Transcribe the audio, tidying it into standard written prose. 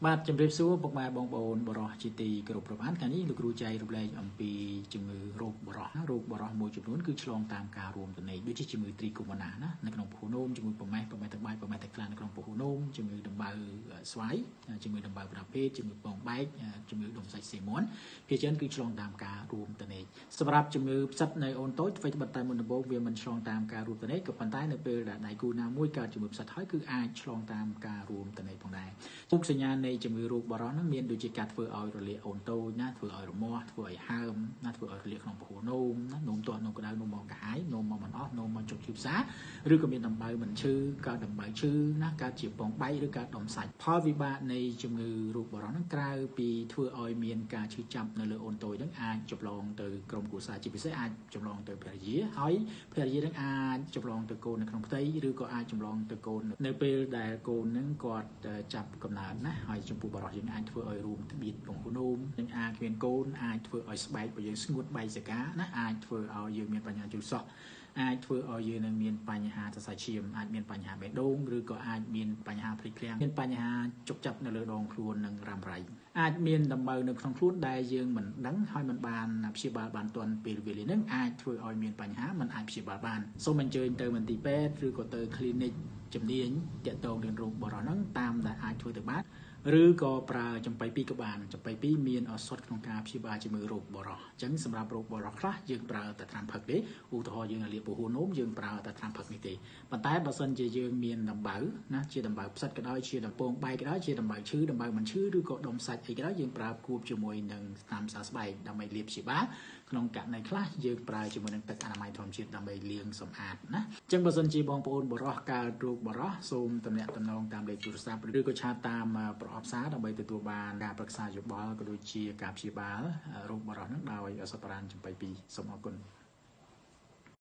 បាទជំរាបសួរពុកម៉ែបងប្អូនបរោះជាទីគោរពរាប់អានថ្ងៃនេះលោកគ្រូចែករំលែកអំពីជំងឺរោគបរោះណារោគបរោះមួយចំនួនគឺឆ្លងតាមការរួមទំនេកដូចជាជំងឺទ្រីកូម៉ូណាណានៅក្នុងពហុនោមជំងឺប្រមេះប្រមេះទឹកបាយប្រមេះទឹកខ្លានៅក្នុងពហុនោមជំងឺដំបៅស្វាយជំងឺដំបៅប្រភេទជំងឺពងបែកជំងឺដុំសាច់សេមាន់ភាគច្រើនគឺឆ្លងតាមការរួមទំនេកសម្រាប់ជំងឺផ្សិតនៅអូនតូចអ្វីត្បិតតែមុនដំបូងវាមិនឆ្លងតាមការរួមទំនេកក៏ប៉ុន្តែនៅពេលដែលដៃគូណាមួយកើតជំងឺផ្សិតហើយគឺអាចឆ្លងតាមការរួមទំនេកផងដែរមុខសញ្ញានៃជំងឺរោគបរោះហ្នឹងមានដូចជាការធ្វើឲ្យរលាកអូនតូចណាធ្វើឲ្យរមាស់ធ្វើឲ្យហើមណាធ្វើឲ្យរលាកក្នុងពហុនោមណានោមទាស់នោមក្តៅនោមមកកាហាយនោមមកមិនអស់នោមមកជុកឈឺផ្សាឬក៏មានដំបៅមិនឈឺកើតដំបៅឈឺណាកើតជាពងបែកឬកើតដុំសាច់ផលវិបាកនៃជំងឺរោគបរោះហ្នឹងក្រៅពីធ្វើឲ្យមានការឈឺចាប់នៅលើអូនតូចហ្នឹងអាចចម្លងទៅក្រុមគ្រួសារជាពិសេសអាចចម្លងទៅភរិយាហើយភរិយាហ្នឹងអាចចម្លងទៅកូននៅក្នុងផ្ទៃឬក៏អាចចម្លងទៅកូននៅពេលដែលកូនហ្នឹងគាត់ចាប់កំណើតណាហើយចំពោះបរិសុទ្ធយើងអាចធ្វើឲ្យរួមត្បៀតពងនោមនិងអាចមានកូនអាចធ្វើឲ្យស្បែករបស់យើងស្ងួតបែកសកាណាអាចធ្វើឲ្យយើងមានបញ្ហាជូរសក់អាចធ្វើឲ្យយើងនឹងមានបញ្ហាសរសៃឈាមអាចមានបញ្ហាបេះដូងឬក៏អាចមានបញ្ហាភ្លេចភ្លាំងមានបញ្ហាជុកចាប់នៅលើដងខ្លួននិងរ៉ាំរ៉ៃអាចមានដំបៅនៅក្នុងខ្លួនដែលយើងមិនដឹងហើយមិនបានព្យាបាលបានទាន់ពេលវេលានឹងអាចធ្វើឲ្យមានបញ្ហាមិនអាចព្យាបាលបានសូមអញ្ជើញទៅមន្ទីរពេទ្យឬក៏ទៅ clinic ជំនាញទាក់ទងនឹងរោគបរោះហ្នឹងតាមដែលអាចធ្វើទៅបានឬក៏ប្រើចំបៃ2ក៏បានចំបៃ2មានឱសថក្នុងការព្យាបាលជំងឺរោគបរោះអញ្ចឹងសម្រាប់រោគបរោះខ្លះយើងប្រើតែថ្នាំផឹកទេឧទាហរណ៍យើងលាបពហុនោមយើងប្រើតែថ្នាំផឹកនេះទេប៉ុន្តែបើសិនជាយើងមានដំបៅណាជាដំបៅផ្សិតក៏ដោយជាដំពងបែកក៏ដោយជាដំបៅឈឺដំបៅមិនឈឺឬក៏ដុំសាច់អីក៏ដោយយើងប្រើគួបជាមួយនឹងថ្នាំសើស្បែកដើម្បីលាបព្យាបាលក្នុងករណីខ្លះយើងប្រើជាមួយនឹងទឹកអនាម័យធម្មជាតិដើម្បីលាងសម្អាតណាអញ្ចឹងបើសិនជាបងប្អូនបរោះកើតរោគបរោះសូមទំនាក់ទំនងតាមលេខទូរស័ព្ទឬក៏ឆាតតាមប្រអប់សារដើម្បីទទួលបានការប្រឹក្សាយោបល់ក៏ដូចជាការព្យាបាលរោគបរោះនឹងដោយឱសថបុរាណចំបៃ2សូមអរគុណ។